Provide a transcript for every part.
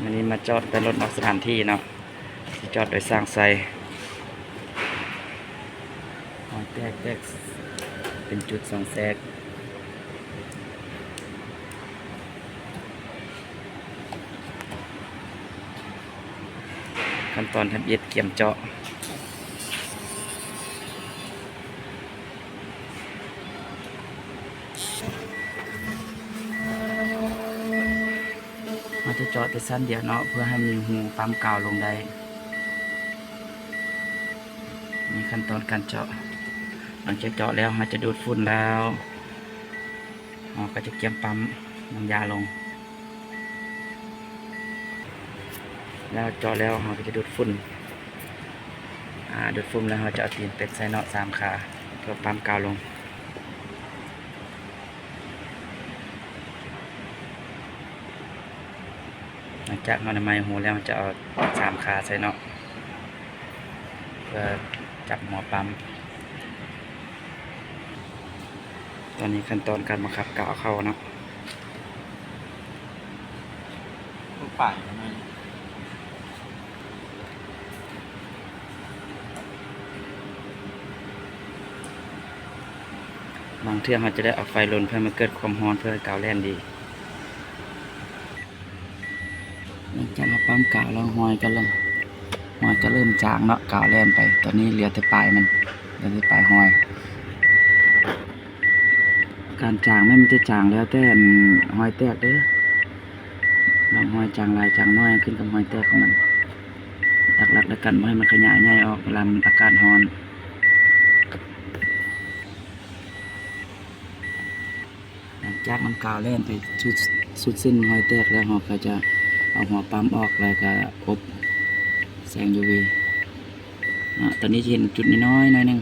ມື້ນີ້ມາຈອດແຕ່ລົດນອກສະຖານທີ່ເນາະ ຊິຈອດໂດຍຊ່າງໃສ່ ຮອຍແຕກ ແຕກເປັນຈຸດສອງແສກ. ຂັ້ນຕອນທຳອິດກຽມເຈາະ. ເຮົາຈະເຈາະແຕ່ຊັ້ນດຽວເນາະ ເພື່ອໃຫ້ມີຮູປ້ຳກາວລົງໄດ້. ນີ້ຂັ້ນຕອນການເຈາະ. ຫຼັງຈາກເຈາະແລ້ວ ເຮົາຈະດູດຝຸ່ນແລ້ວ ເຮົາກໍຈະກຽມປ້ຳນ້ຳຢາລົງ. ແລ້ວເຈາະແລ້ວເຮົາກໍຈະດູດຝຸ່ນ ອາ ດູດຝຸ່ນແລ້ວເຮົາຈະເອົາຕີນເປັດໃສ່ເນາະ ສາມຂາ ເພື່ອປ້ຳກາວລົງ. ຫຼັງຈາກເຮົາອະນາໄມຮູແລ້ວ ເຮົາຈະເອົາສາມຂາໃສ່ເນາະ ເພື່ອຈັບຫົວປ້ຳ. ຕອນນີ້ຂັ້ນຕອນການບັງຄັບກາວເຂົ້າເນາະ. ບາງເທື່ອເຮົາຈະໄດ້ເອົາໄຟລົນເພື່ອໃຫ້ມັນເກີດຄວາມຮ້ອນ ເພື່ອໃຫ້ກາວແລ່ນດີ. ຫຼັງຈາກເຮົາປ້ຳກາວແລ້ວ ຮອຍກໍເລີ່ມ ຮອຍກໍເລີ່ມຈາງເນາະ ກາວແລ່ນໄປ. ຕອນນີ້ເຫຼືອແຕ່ປາຍມັນ ເຫຼືອແຕ່ປາຍຮອຍ. ການຈາງແມ່ນມັນຈະຈາງແລ້ວແຕ່ອັນຮອຍແຕກເດີ້. ບາງຮອຍຈາງຫຼາຍຈາງໜ້ອຍ ຂຶ້ນກັບຮອຍແຕກຂອງມັນ. ຫຼັກໆ ແລ້ວກັນບໍ່ໃຫ້ມັນຂະຫຍາຍໃຫຍ່ອອກເວລາມັນອາກາດຮ້ອນ. ຫຼັງຈາກນ້ຳກາວແລ່ນໄປສຸດ ສຸດເສັ້ນຮອຍແຕກແລ້ວ ເຮົາກໍຈະເອົາຫົວປ້ຳອອກ ແລ້ວກໍອົບແສງຢູວີເນາະ. ຕອນນີ້ຈະເຫັນຈຸດນ້ອຍໆ ໜ້ອຍໜຶ່ງ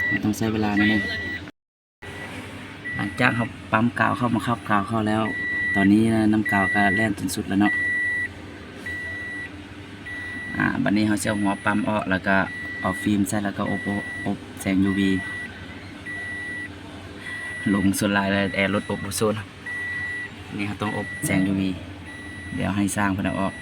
ເຮົາຕ້ອງໃຊ້ເວລາໜ້ອຍໜຶ່ງ. ຫຼັງຈາກເຮົາປ້ຳກາວເຂົ້າ ມາຂັບກາວເຂົ້າແລ້ວ ຕອນນີ້ນະ ນ້ຳກາວກໍແລ່ນຈົນສຸດແລ້ວເນາະ. ອາ ບັດນີ້ເຮົາຊິເອົາຫົວປ້ຳອອກ ແລ້ວກໍເອົາຟິມໃສ່ ແລ້ວກໍອົບ ອົບ ອົບແສງຢູວີລົງ. ສ່ວນຫຼາຍແລ້ວແອລົດອົບບໍ່ໂຊນ. ນີ້ເຮົາຕ້ອງອົບແສງຢູວີ ດຽວໃຫ້ຊ່າງເພິ່ນເອົາອອກ.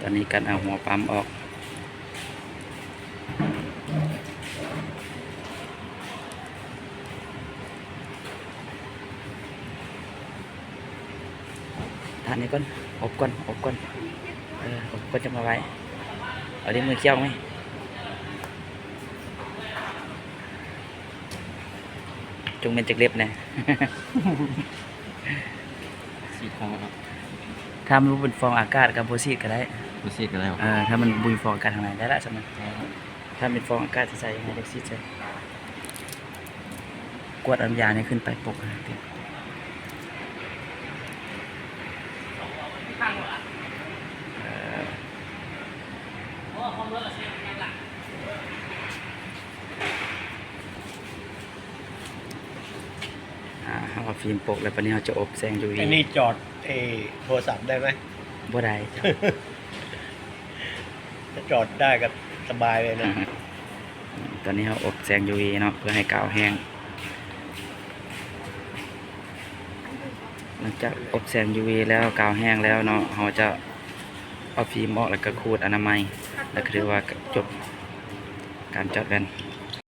ຕອນນີ້ການເອົາຫົວປ້ຳອອກ. ຖ້ານີ້ກ່ອນ ອົບກ່ອນ ອົບກ່ອນ ເອີ ອົບກ່ອນ ຈັ່ງມາໄວ້. ເອົາດິ ມືຂຽວໄໝ? ຈົ່ງແມ່ນຈັກເລັບແດ່. ສີດຂອງເນາະ ຖ້າມັນບໍ່ເປັນຟອງອາກາດກໍບໍ່ສີດກໍໄດ້ ບໍ່ສີດກໍໄດ້. ເອີ ຖ້າມັນບໍ່ມີຟອງອາກາດທາງໃນ ໄດ້ລະຊ່ຳນັ້ນ. ຖ້າເປັນຟອງອາກາດໃສໆ ຍັງໄດ້ສີດໃສ່. ກວດເອົານ້ຳຢານີ້ຂຶ້ນໄປປົກ. ອາ ເຮົາເອົາຟິມປົກແລ້ວ ບັດນີ້ເຮົາຈະອົບແສງຢູວີ. ອັນນີ້ຈອດ ເອ ໂທລະສັບໄດ້ໄໝ? ບໍ່ໄດ້. ຖ້າຈອດໄດ້ກໍສະບາຍເລີຍນະ. ຕອນນີ້ເຮົາອົບແສງຢູວີເນາະ ເພື່ອໃຫ້ກາວແຫ້ງ. ຫຼັງຈາກອົບແສງຢູວີແລ້ວ ກາວແຫ້ງແລ້ວເນາະ ເຮົາຈະເອົາຟິມອອກ ແລ້ວກໍຂູດອະນາໄມ ແລ້ວກໍຖືວ່າຈົບການຈອດແວ່ນ.